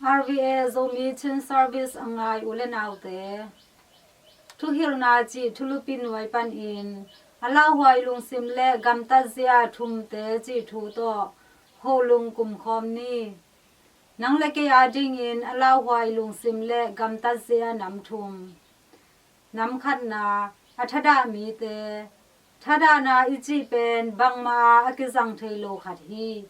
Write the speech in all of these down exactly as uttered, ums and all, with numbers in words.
R V A Zomi Chin Service a ngai u le naute, thuhilhna cih thulupi nuai panin a lauhuai lungsim le gamtatzia thumte cih thu tawh holung kumkhawm ni. Nang le kei adingin a lauhuai lungsim le gamtatzia nam thum. Nam khatna, a thadah mite. Thadahna i cih pen bangmah a a kizang thei lo khat hi.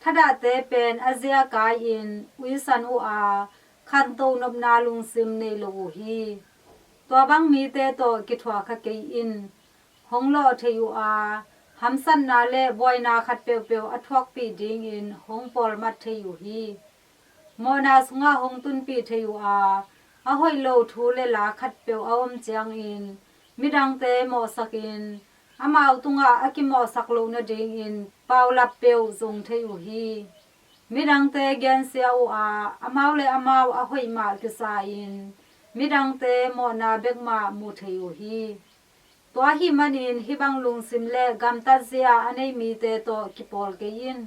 Thadahte pen a zia kai-in uisan uh a, khanto nopna lungsim nei lo uh hi. Tua bang mite tawh kithuah kha kei in. Hong lawh thei uh a, hamsatna le buaina khat peuhpeuh a thuakpih dingin hong pawlmat thei uh hi. Mawhna sungah hong tunpih thei uh a, a hoih lo thu le la khatpeuh a om ciangin midangte mawhsakin amau tungah a kimawhsak loh nadingin paulap peuh zong thei uh hi. Midangte gensia uh a, amau le amau a hoih mah kisa-in midangte mawhna bek mah mu thei uh hi. Tua ahih manin hih bang lungsim le gamtatzia a nei mite tawh kipawl kei in.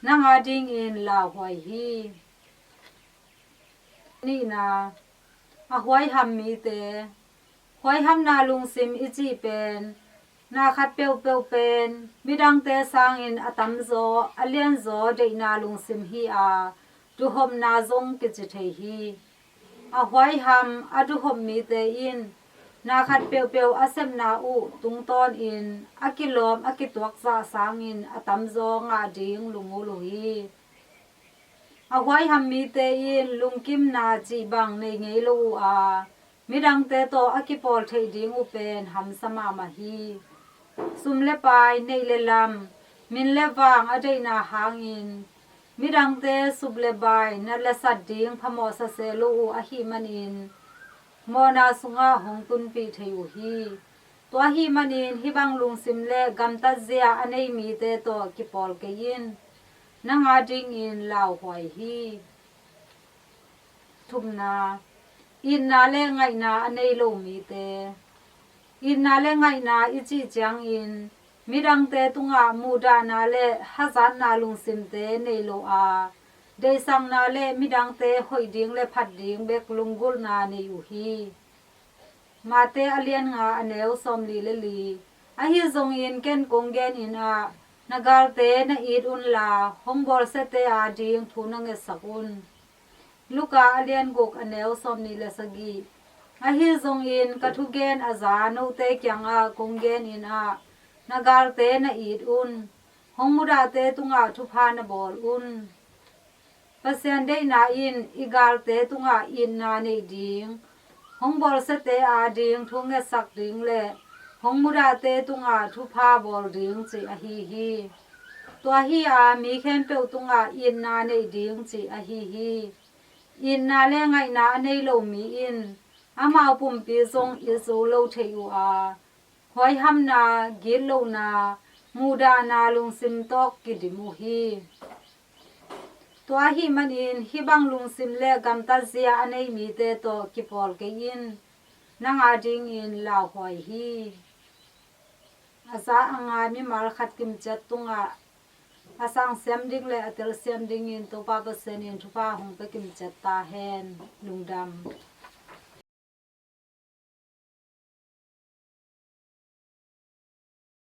Nang adingin lauhuai hi. Nihna, a huaiham mite. Huaihamna lungsim i cih pen na khat peuhpeuh pen midangte sangin a tamzaw, a lianzaw deihna lungsim hi a, duhhopna zong kici thei hi. A huaiham, a duhhop mite in na khat peuhpeuh a sepna uh tungtawnin a kilawm, a kituak zah sangin a tamzaw ngah ding lunggulh uh hi. A huaiham mite in lungkimna cih bang nei ngei lo uh a, midangte tawh a kipawl theih ding uh pen hamsa mahmah hi. Sum le pai, neih le lam, min le vang a deihna hangin midangte sup le bai, nat le sat ding phamawh sa se lo uh ahih manin mawhna sungah hong tunpih thei uh hi. Tua ahih manin hih bang lungsim le gamtatzia a nei mite tawh kipawl kei in. Nang adingin lauhuai hi. Thumna, itna le ngaihna a nei lo mite. Itna le ngaihna i cih ciangin midangte tungah muhdahna le hazatna lungsimte nei lo a, deihsakna le midangte hoih ding le phat ding bek lunggulhna nei uh hi. Mate a lian nga, a neu sawmli le li. Ahi zongin ken kong genin ah, na galte na it unla, hong bawlsiate ading thu na ngetsak un. Luka a lian guk, a neu sawmni le sagih. Ahi zongin ka thugen a za note kiangah kong genin ah, na galte na it un. Hong mudahte tungah thupha na bawl un. Pasian deihna in i galte tungah itna neih ding, hong bawlsiate ading thu ngetsak ding le hong mudahte tungah thupha bawl ding cih ahi hi. Tua hi a, mi khempeuh tungah itna neih ding cih ahi hi. Itna le ngaihna a nei lo mi in amau pumpi zong it zo lo thei uh a, huaihamna, gitlohna, muhdahna lungsim tawh kidim uh hi. Tua ahih manin hih bang lungsim le gamtatzia a nei mite tawh kipawl kei in. Nang adingin lauhuai hi. A za a ngai mimal khat kimciat tungah a sang siam ding le a tel siam dingin Topa Pasian in thupha hong pia kimciat ta hen. Lungdam.